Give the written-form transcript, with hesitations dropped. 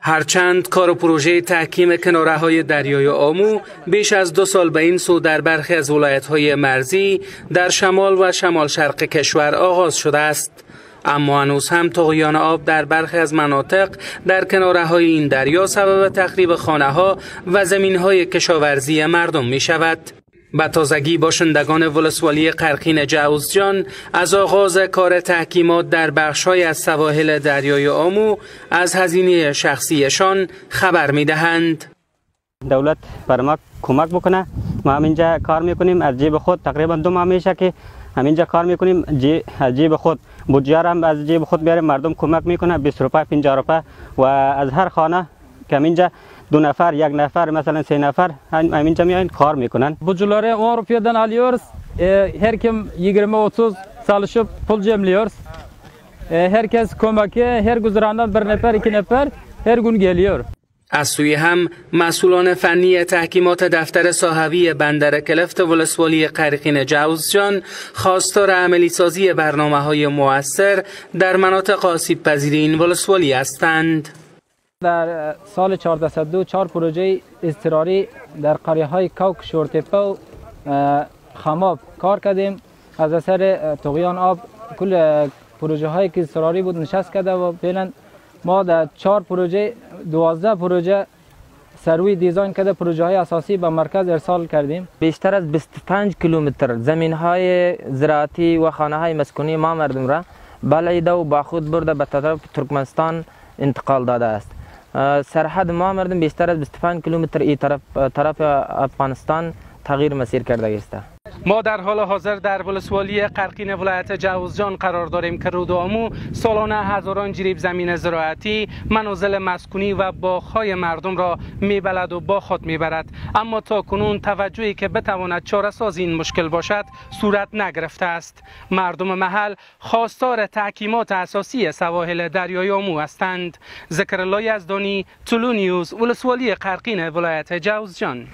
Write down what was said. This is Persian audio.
هرچند کار و پروژه تحکیم کناره های دریای آمو بیش از 2 سال به این سو در برخی از ولایت های مرزی در شمال و شمال شرق کشور آغاز شده است، اما هنوز هم طغیان آب در برخی از مناطق در کناره های این دریا سبب تخریب خانه ها و زمین های کشاورزی مردم می شود. به تازگی باشندگان ولسوالی قرقین جوزجان از آغاز کار تحکیمات در بخش‌های از سواحل دریای آمو از هزینه شخصیشان خبر می‌دهند. دولت بر ما کمک بکنه، ما همینجا کار میکنیم از جیب خود، تقریبا 2 ماه میشه که همینجا کار میکنیم از جیب خود، بودجه هم از جیب خود بیاریم، مردم کمک میکنه 20 روپیه 50 روپیه و از هر خانه که همینجا 2 نفر 1 نفر مثلا 3 نفر همینجا میاین کار میکنن. Bucuları 10 rupiyadan alıyoruz. Her kim 20-30 çalışıp pul cemliyoruz. Herkes kömeke, her güzerandan 1 nefer 2 nefer her gün geliyor. از سوی هم مسئولان فنی تحکیمات دفتر ساحوی بندر کلفت ولسوالی قرقین جوزجان خواستار عملی سازی برنامه‌های مؤثر در مناطق آسیب پذیر این ولسوالی هستند. در سال 1402 4 پروژه اضطراری در قریه های کوک، شورتپه و خماب کار کردیم. از اثر طغیان آب کل پروژه هایی که اضطراری بود نشست کرده و فعلا ما در 4 پروژه 12 پروژه سروی دیزاین کرده، پروژه های اساسی به مرکز ارسال کردیم. بیشتر از 25 کیلومتر زمین های زراعتی و خانه های مسکونی ما مردم را بلعیده و با خود برده به طرف ترکمنستان انتقال داده است. سرحد ما مردم بیشتر از 25 کیلومتر ای طرف افغانستان تغییر مسیر کرده است. ما در حال حاضر در ولسوالی قرقین ولایت جوزجان قرار داریم که رود آمو سالانه هزاران جریب زمین زراعتی، منازل مسکونی و باغ‌های مردم را میبلد و با خود میبرد، اما تا کنون توجهی که بتواند چاره‌ساز این مشکل باشد صورت نگرفته است. مردم محل خواستار تحکیمات اساسی سواحل دریای آمو هستند. ذکرالله یزدانی، طلوع نیوز، ولسوالی قرقین ولایت جوزجان.